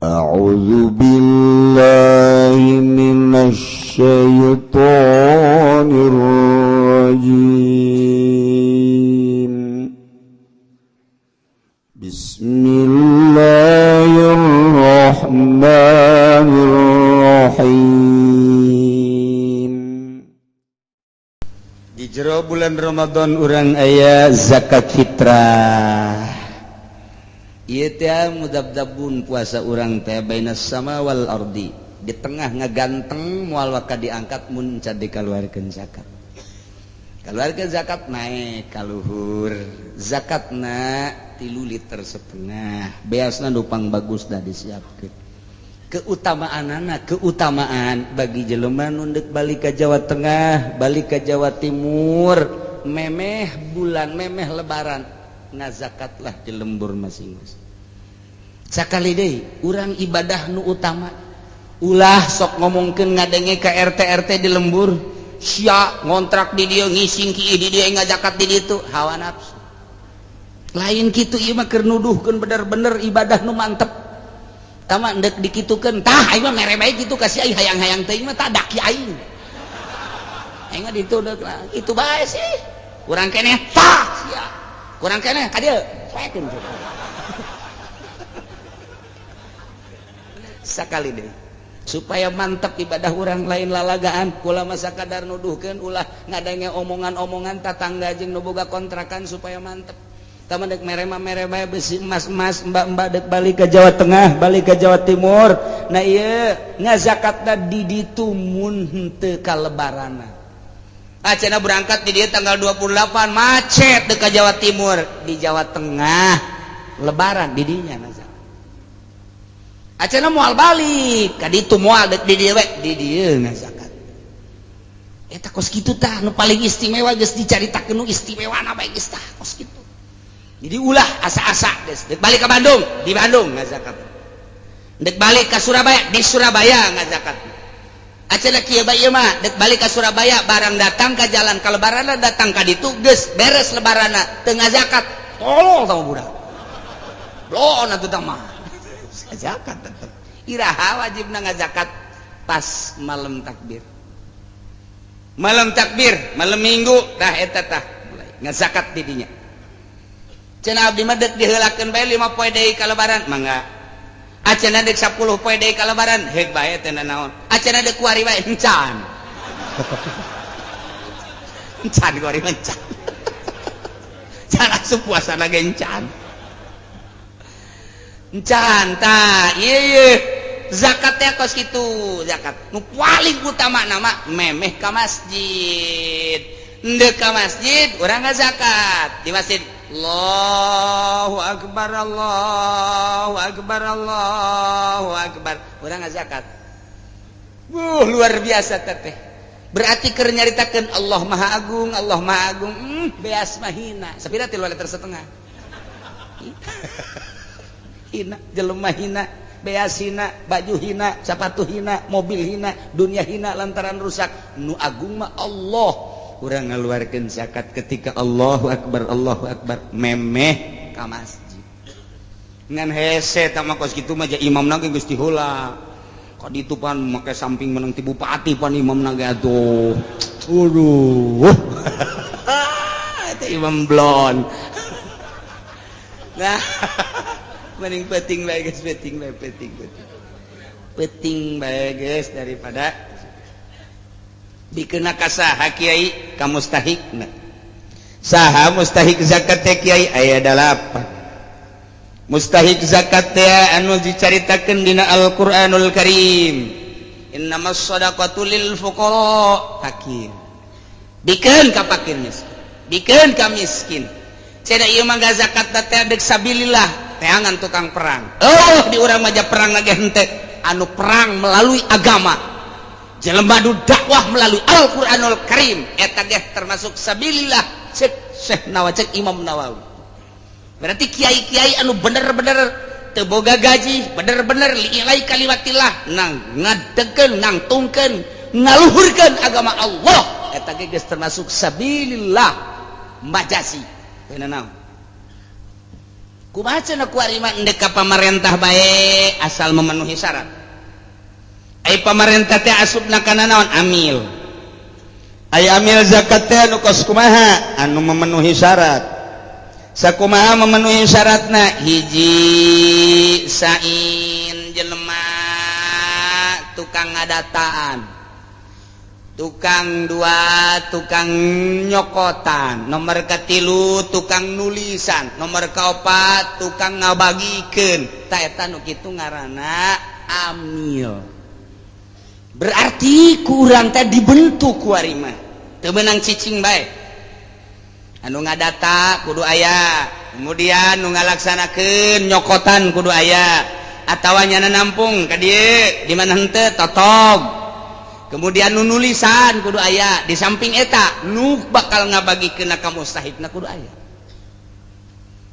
أعوذ بالله من الشيطان الرجيم. بسم الله الرحمن الرحيم. Di jero bulan Ramadan urang aya zakat fitrah. Ieu teh mudabdabun puasa urang teh bainas sama wal ardi, di tengah ngaganteng, moal waka diangkat mun can dikaluarkeun zakat. Kaluarkeun zakat naik ka luhur. Zakatna 3,5 liter. Beasna nu pang bagus dah disiapkeun. Keutamaanana, keutamaan bagi jelema nu deuk balik ke Jawa Tengah, balik ke Jawa Timur, memeh bulan, memeh Lebaran, ngazakatlah di lembur masing-masing. Sakali deui, urang ibadah nu utama, ulah sok ngomongkeun ngadenge ka RT RT di lembur, sia ngontrak di dieu, ngising ki di dieu, ngazakat di ditu, hawa nafsu. Lain kitu, ieu mah keur nuduhkeun bener-bener ibadah nu mantep. Tama ndek dikitukeun tah, aing mah mere bae kitu ka si aing, hayang-hayang teuing mah tah daki aing. Aing mah ditu deuk itu bae sih. Kurang keneh tah sia. Kurang keneh ka dieu, poekeun. Sakali deui supaya mantep ibadah urang, lain lalagaan kula masa kadar nuduhkeun, ulah ngadenge omongan-omongan tatangga jeung nu boga kontrakan, supaya mantep. Tama dek mere mah mere bae, besi emas-emas, mbak-mbak dek balik ke Jawa Tengah, balik ke Jawa Timur. Nah, ieu ngazakatna di ditu mun henteu kalebarana. Ah, cenah berangkat di dieu tanggal 28, macet dek ke Jawa Timur, di Jawa Tengah Lebaran di dinya ngazakat. Acana moal balik ka ditu, moal, dek di dieu we, di dieu ngazakat. Eta kos kitu tah nu paling istimewa, geus dicaritakeun nu istimewana bae geus tah kos kitu. Jadi ulah asa-asa geus dek balik ke Bandung, di Bandung ngazakat. Dek balik ke Surabaya, di Surabaya ngazakat. Acana kieu bae ieu mah, dek balik ke Surabaya, barang datang ke jalan ka Lebaranna, datang ka ditu geus beres Lebaranna, teu ngazakat, tolol sama budak. Bloon atuh tah mah. Zakat tetep. Iraha wajibna ngazakat? Pas malam takbir. Malam takbir, malam Minggu tah, eta tah mulai ngazakat di dinya. Cenah abdi mah deuk diheulakeun bae 5 poe deui ka Lebaran, mangga. Acenah deuk 10 poe deui ka Lebaran, heuk bae teh naon. Acenah deuk kuari bae, encan. Encan kuari mah encan. Can asup puasa ge encan. Encan tah, ieu ieu zakat teh kos kitu, zakat. Nu paling utama nama memeh ka masjid. Ndek ka masjid urang ngazakat di masjid. Allahu akbar, Allahu akbar, Allahu akbar. Urang ngazakat. Luar biasa teteh. Berarti keur nyaritakeun Allah Maha Agung, Allah Maha Agung. Beas mah hina. Sapira 3,5 liter. Hina, jelema hina, beas hina, baju hina, sepatu hina, mobil hina, dunia hina lantaran rusak. Nu agung mah Allah. Urang ngaluarkeun zakat ketika Allahu akbar, Allahu akbar, memeh ka masjid. Ngan hese tah mah kos kitu mah, ja imamna ge geus diheula. Ka ditu pan make samping menang ti bupati pan imamna ge atuh. Waduh. Eta imam blon. Nah, mending penting bae geus, penting bae, penting penting. Penting bae geus daripada dikena ka saha, Kiai? Ka mustahikna. Saha mustahik zakat teh, Kiai? Aya dalapan mustahik zakat teh anu dicaritakeun dina Al-Qur'anul Karim. Innamas shadaqatu lil fuqara, fakir. Bikeun ka fakir miskin, bikeun ka miskin. Cenah ieu mah zakat teh deuk sabilillah, teangan tukang perang. Oh, di urang mah perang lagi henteu, anu perang melalui agama, jelema nu dakwah melalui Al-Qur'anul Karim, eta ge termasuk sabilillah, cek Syekh Nawawi, cek Imam Nawawi. Berarti kiai-kiai anu bener-bener teu boga gaji, bener-bener li'ilai kalimatillah, nang ngadegeun, nangtungkeun, ngaluhurkeun agama Allah, eta ge geus termasuk sabilillah majasi. Teu naon. Kumaha cenah kuari mah endek ka pamarentah bae asal memenuhi syarat. Ai pamarentah teh asupna kana naon? Amil. Ai amil zakat teh anu kos kumaha? Anu memenuhi syarat. Sakumaha memenuhi syaratna? Hiji, sain jelema tukang ngadataan, tukang dua tukang nyokotan, nomor katilu tukang nulisan, nomor kaopat tukang ngabagikeun. Ta eta nu kitu ngaranna amil. Berarti kurang teh dibentuk kuari mah teu meunang cicing bae. Anu ngadata kudu aya, kemudian nu ngalaksanakeun nyokotan kudu aya, atawa nyana nampung ka dieu di mana henteu totog, kemudian nu nulisan kudu aya, di samping eta nu bakal ngabagikeun ka mustahikna kudu aya.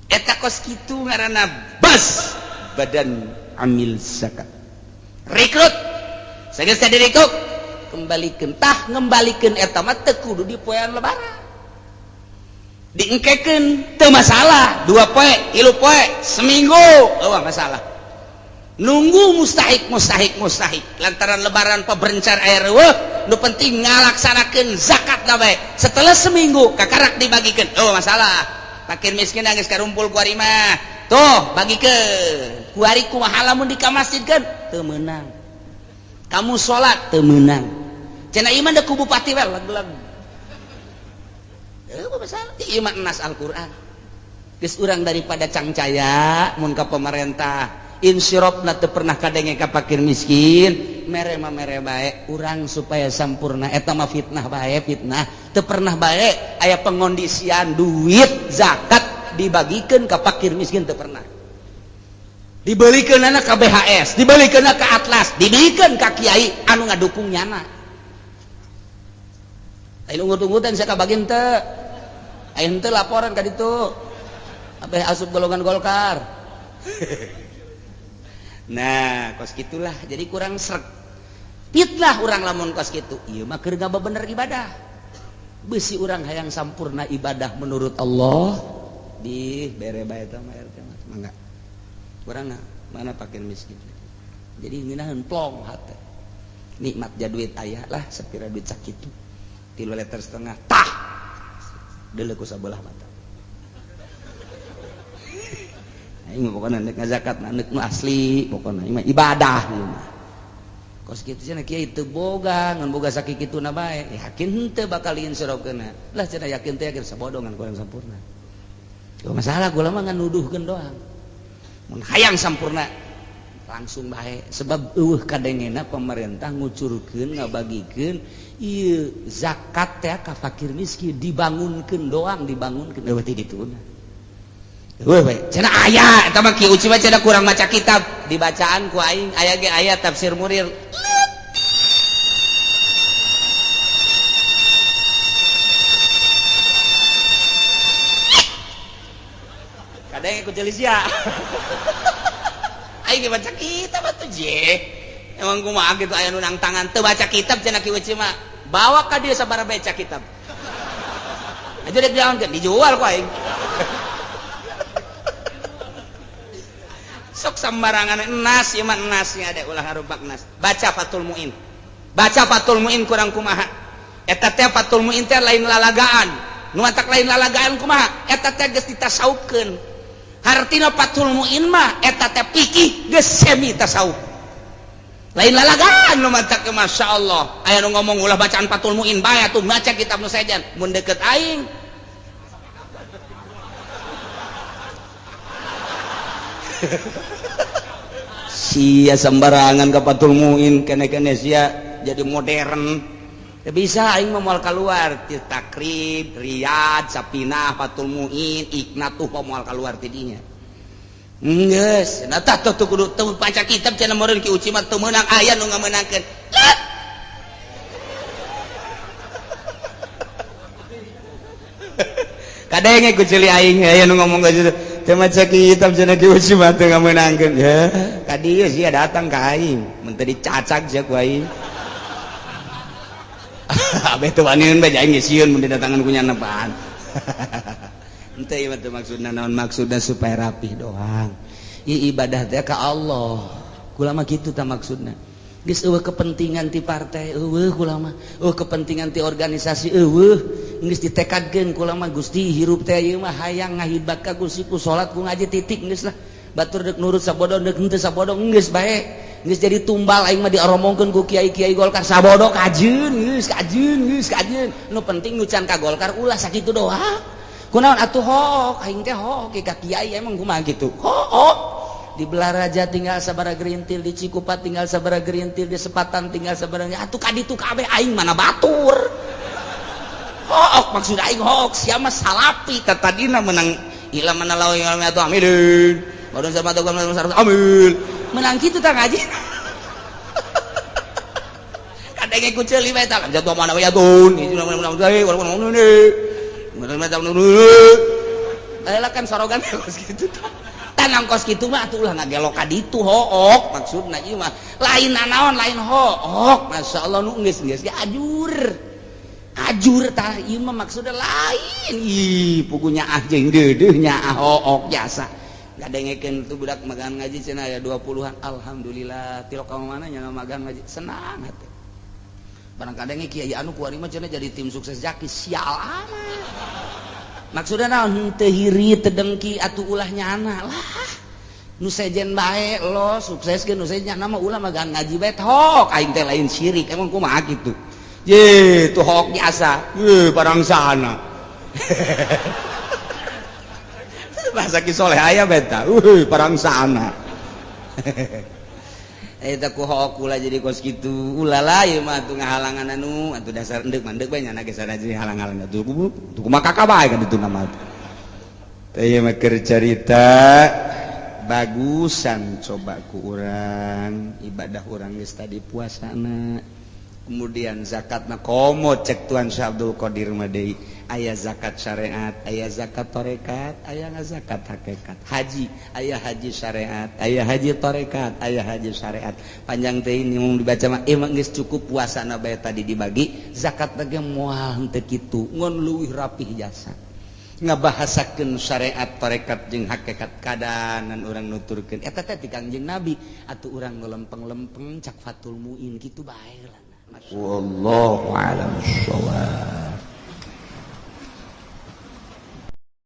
Eta kos kitu ngaranna bas badan amil zakat. Rekrut sageus teh direkrut, kembalikeun. Tah, ngembalikeun eta mah teu kudu di poean lebaran, diengkekeun teu masalah, 2 poe, 3 poe, seminggu euweuh masalah. Nunggu mustahik mustahik mustahik lantaran lebaran peberencar air weh, nu penting ngalaksanakeun zakat na bae. Setelah seminggu kakarak dibagikan, oh masalah. Fakir miskin nangis karumpul kuari mah tuh bagikeun kuari. Kumaha lamun di ka masjidkeun? Teu meunang. Kamu salat teu meunang cenah, iman da ku bupati we leg-leg. Euweuh masalah, ieu mah nas Al-Qur'an. Geus urang daripada cangcaya mun ka pemerintah insirofna teu pernah kadenge ka fakir miskin, mere mah mere bae urang supaya sampurna. Eta mah fitnah bae, fitnah. Teu pernah bae aya pengondisian duit zakat dibagikeun ka fakir miskin, teu pernah. Dibelikeun ka BHS, dibelikeun ka Atlas, dibelikeun ka kiai anu ngadukung nyana. Ayo ungut-ungutan sia kabagin teu? Aya henteu laporan ka ditu? Abeh asup golongan Golkar. Nah, kos gitulah, jadi kurang sreg. Fitnah urang lamun kos kitu. Ieu mah keur bener ibadah. Besi urang hayang sampurna ibadah menurut Allah di bere bae eta mah RT mah mangga. Urang mana fakir miskin. Jadi ngeunaheun plong hate. Nikmat ja duit aya lah sapira duit sakitu. 3,5 liter tah. Deuleu ku sabelah mata. Aing mah pokona nek ngazakat nek nu asli, pokona ieu mah ibadah ieu mah. Kos kitu cenah kiai teu boga, ngan boga sakikituna bae. Yakin henteu bakal insyirofkeunna. Lah cenah yakin teh yakin sabodongan kurang sampurna. Gak masalah, gua mah ngan nuduhkeun doang. Mun hayang sampurna langsung bae, sebab eueuh kadengena pemerintah ngucurkeun ngabagikeun ieu zakat teh ka fakir miskin, dibangunkeun doang, dibangunkeun eueuh ti dituna. Weh, weh, cenah aya eta mah Ki Uci mah cenah kurang maca kitab, dibacaan ku aing aya ge aya tafsir Munir. Kadang ikut sia. Aing ge baca kitab atuh je. Emang kumaha kitu aya nu nang tangan teu baca kitab cenah Ki Uci mah. Bawa ka dieu sabaraha baca kitab. Aja dek dijalankeun, dijual ku aing. Sok sembarangan enas ieu mah, enasnya ada ulah harupak nas. Baca Fathul Muin, baca Fathul Muin kurang kumaha eta teh. Fathul Muin teh lain lalagaan nu matak lain lalagaan kumaha eta teh geus ditasawufkeun. Hartina Fathul Muin mah eta teh fikih geus semi tasawuf, lain lalagaan nu matak. Masya Allah, aya nu ngomong ulah bacaan Fathul Muin bae atuh, maca kitab nu sejen mun deket aing. Sia sembarangan ke Fathul Muin kene-kene sia jadi modern. Ya bisa aing mah moal keluar ti Takrib, Riyad, Sapinah, Fathul Muin, Iknat tuh moal keluar ti dinya. Geus, nah tah tuh kudu teu baca kitab cenah meureun Ki Uci mah teu meunang, aya nu ngamenangkeun. Kadenge ku ceuli aing aya nu ngomong ka situ. Teu maca kitab cenah Ki Uci mah teu ngamenangkeun. Ya, ka dieu sia datang ka aing, mun teu dicacag sia ku aing. Abeh teu waniun bae aing geus sieun mun didatangan ku nyanepaan. Henteu ieu mah teu maksudna naon, maksudna supaya rapih doang. Ieu ibadah teh ka Allah. Kula mah kitu tah maksudna. Geus eueuh kepentingan ti partai, eueuh kula mah. Eueuh kepentingan ti organisasi, eueuh. Geus ditekadkeun kula mah, Gusti, hirup teh ieu mah hayang ngahibat ka Gusti ku salat, ku ngaji, titik, geus lah. Batur deuk nurut sabodo, deuk henteu sabodo, geus bae. Geus jadi tumbal aing mah dioromongkeun ku kiai-kiai Golkar sabodo, kajeun geus, kajeun geus, kajeun. Nu penting nu can ka Golkar ulah, sakitu doang. Kunaon atuh hook aing teh, hook ka kiai emang kumaha kitu. Hook di Balaraja tinggal sabara gerintil, di Cikupa tinggal sabara gerintil, di Sepatan tinggal sabara, atuh ka ditu kabeh aing mana batur. Hook maksud aing, hook sia mah salapi tadina menang ila mana lawan atau amilin baru sama tuh amil menang kitu tah ngaji. Kadang ku ceuli bae tah jatuh mana ya tun itu kan sorogan kos kitu, tanam kos kitu mah atuh ulah ngagelok ka ditu. Hook maksudna ieu mah lain nanaon, lain hook. Masyaallah, nu geus geus ge ajur ajur tah ieu mah maksudna lain. Ih, pugunya ah jeung deudeuh nya hook jasa ngadengekeun tuh budak magang ngaji cenah aya 20-an. Alhamdulillah, tilok ka mana nya magang ngaji, senang hati. Barang kadang kiai anu kuari mah cenah jadi tim sukses Jaki, sial amat. Maksudna naon? Henteu hiri, teu dengki, atuh ulah nyana lah. Nu sejen bae lo sukses ge, nu sejen mah ulah, magang ngaji bae hook aing teh, lain syirik emang kumaha kitu. Ye, tuh hook biasa. Ye, barang sana. Bahasa Ki Soleh aya beta. Parang sana. Eta ku hook ulah jadi kos kitu. Ulah lah ieu mah atuh ngahalangan anu atuh dasar endek mandek bae nyana ge sanaji halang-halang atuh tuh kumaha kakak bae kan ditu nama. Teh ieu mah keur carita bagusan, coba ku urang ibadah urang geus tadi puasana, kemudian zakatna. Komo cek Tuan Syekh Abdul Qadir mah deui, aya zakat syariat, aya zakat tarekat, aya zakat hakikat. Haji, aya haji syariat, aya haji tarekat, aya haji syariat. Panjang teh ini mau dibaca mah. Emang geus cukup puasana bae tadi dibagi zakat ge moal henteu kitu, ngon leuwih rapih jasa ngabahasakeun syariat, tarekat jeung hakikat. Kadanan urang nuturkeun eta teh ti Kangjeng Nabi atuh urang ngelempeng-lempeng cak Fatul Muin kitu bae lah. Wallahu a'lam bissawab.